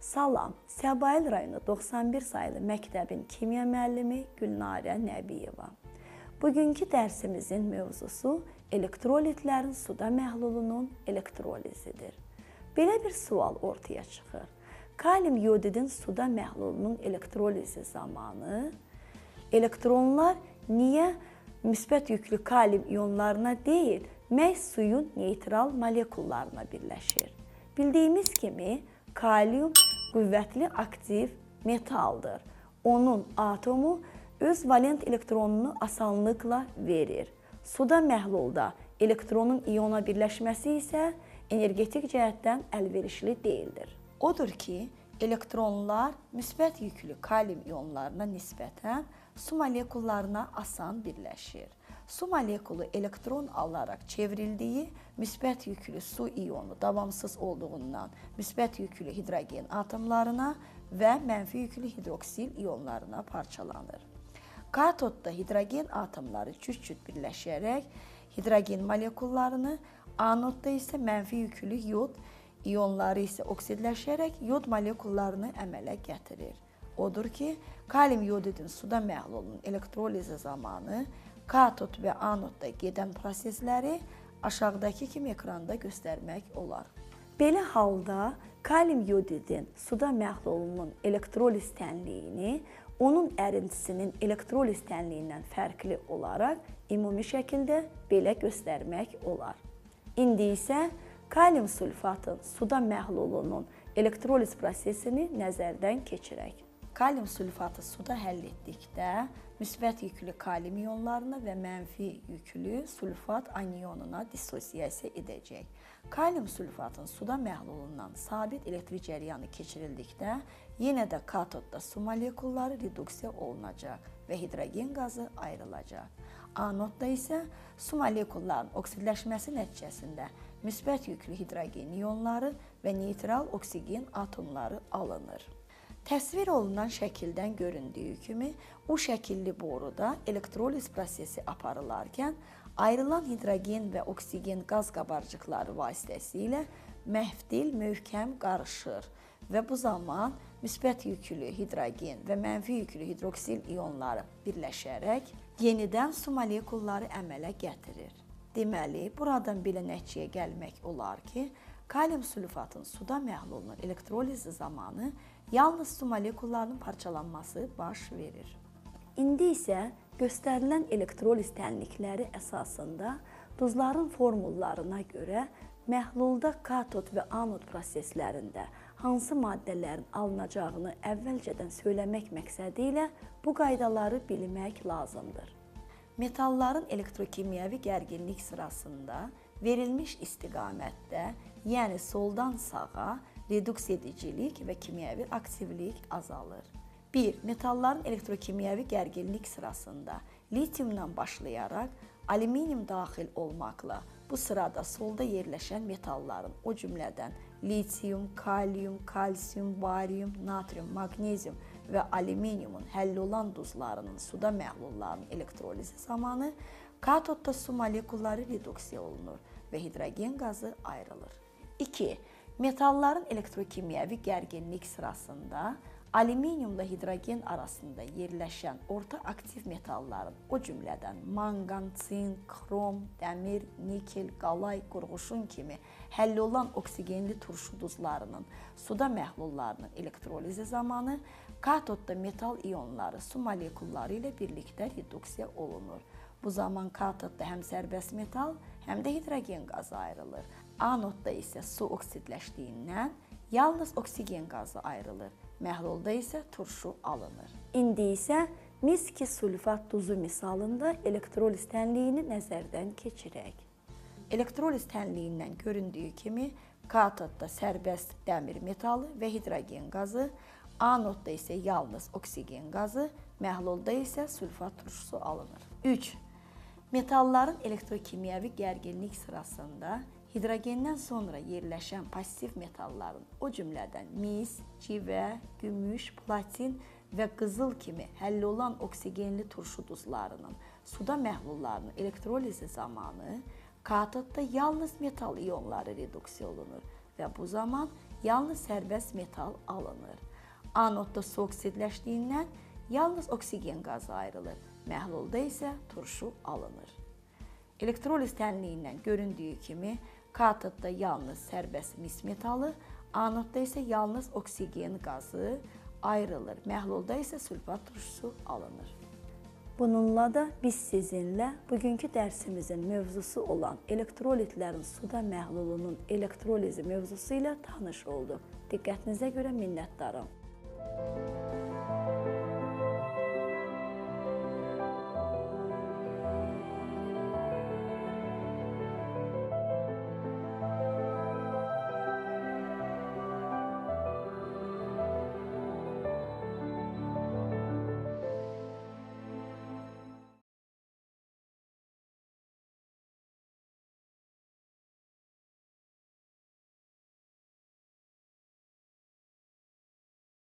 Salam, Səbail rayonu 91 saylı məktəbin kimya müəllimi Gülnarə Nəbiyeva. Bugünkü dərsimizin mövzusu elektrolitlərin suda məhlulunun elektrolizidir. Belə bir sual ortaya çıxır. Kalium yodidin suda məhlulunun elektrolizi zamanı elektronlar niyə müsbət yüklü kalium ionlarına deyil, məhz suyun neytral molekullarına birləşir? Bildiyimiz kimi, kalium qüvvətli aktiv metaldır. Onun atomu öz valent elektronunu asanlıqla verir. Suda məhlulda elektronun iona birləşməsi isə energetik cəhətdən əlverişli deyildir. Odur ki, elektronlar müsbət yüklü kalium ionlarına nisbətən su molekullarına asan birləşir. Su molekulu elektron alaraq çevrildiyi müsbət yüklü su ionu davamsız olduğundan müsbət yüklü hidrogen atomlarına və mənfi yüklü hidroksil ionlarına parçalanır. Katodda hidrogen atomları cüt-cüt birləşərək hidrogen molekullarını, anodda isə mənfi yüklü yod ionları isə oksidləşərək yod molekullarını əmələ gətirir. Odur ki, kalium yodidin suda məhlulunun elektrolizi zamanı katod və anodda gedən prosesləri aşağıdakı kimi ekranda göstərmək olar. Belə halda kalium yodidin suda məhlulunun elektroliz tənliyini onun ərintisinin elektroliz tənliyindən fərqli olaraq ümumi şəkildə belə göstərmək olar. İndi isə kalium sulfatın suda məhlulunun elektroliz prosesini nəzərdən keçirək. Kalium sulfatı suda həll etdikdə müsbət yüklü kalium ionlarına və mənfi yüklü sulfat anionuna dissosiasiya edəcək. Kalium sulfatın suda məhlulundan sabit elektrik cəryanı keçirildikdə yenə də katodda su molekulları reduksiya olunacaq və hidrogen qazı ayrılacaq. Anodda isə su molekullarının oksidləşməsi nəticəsində müsbət yüklü hidrogen ionları və neytral oksigen atomları alınır. Təsvir olunan şəkildən göründüyü kimi, U şəkilli boruda elektroliz prosesi aparılarkən ayrılan hidrogen və oksigen qaz qabarcıqları vasitəsilə məftil möhkəm qarışır və bu zaman müsbət yüklü hidrogen və mənfi yüklü hidroksil ionları birləşərək yenidən su molekulları əmələ gətirir. Deməli, buradan belə nəticəyə gəlmək olar ki, kalium sulfatın suda məhlulunun elektrolizi zamanı yalnız su molekullarının parçalanması baş verir. İndi isə göstərilən elektroliz tənlikləri əsasında duzların formullarına görə məhlulda katod və anod proseslərində hansı maddələrin alınacağını əvvəlcədən söyləmək məqsədi ilə bu qaydaları bilmək lazımdır. Metalların elektrokimyəvi gərginlik sırasında verilmiş istiqamətdə, yəni soldan sağa reduksiya edicilik və kimyəvi aktivlik azalır. 1. Metalların elektrokimyəvi gərginlik sırasında litiumdan başlayaraq alüminium daxil olmaqla bu sırada solda yerləşən metalların, o cümlədən litium, kalium, kalsium, barium, natrium, maqnezium və alüminiumun həll olan duzlarının suda məhlullarının elektrolizi zamanı katodda su molekulları reduksiya olunur və hidrogen qazı ayrılır. 2. Metalların elektrokimyəvi gərginlik sırasında alüminiumla hidrogen arasında yerləşən orta aktiv metalların, o cümlədən manqan, sink, xrom, dəmir, nikel, qalay, qurğuşun kimi həll olan oksigenli turşu duzlarının suda məhlullarının elektrolizi zamanı katodda metal ionları su molekulları ilə birlikdə reduksiya olunur. Bu zaman katodda həm sərbəst metal, həm də hidrogen qazı ayrılır. Anodda isə su oksidləşdiyindən yalnız oksigen qazı ayrılır. Məhlulda isə turşu alınır. İndi isə mis ki sulfat duzu misalında elektroliz tənliyini nəzərdən keçirək. Elektroliz tənliyindən göründüyü kimi katodda sərbəst dəmir metalı və hidrogen qazı, anodda isə yalnız oksigen qazı, məhlulda isə sulfat turşusu alınır. 3. Metalların elektrokimyəvi gərginlik sırasında hidrogendən sonra yerləşən passiv metalların, o cümlədən mis, civə, gümüş, platin və qızıl kimi həll olan oksigenli turşu duzlarının suda məhlullarının elektrolizi zamanı katodda yalnız metal ionları reduksiya olunur və bu zaman yalnız sərbəst metal alınır. Anodda su oksidləşdiyindən yalnız oksigen qazı ayrılır. Məhlulda isə turşu alınır. Elektroliz tənliyindən göründüyü kimi katodda yalnız sərbəst mis metalı, anodda isə yalnız oksigen qazı ayrılır. Məhlulda isə sülfat turşusu alınır. Bununla da biz sizinlə bugünkü dərsimizin mövzusu olan elektrolitlərin suda məhlulunun elektrolizi mövzusu ilə tanış olduq. Diqqətinizə görə minnətdaram.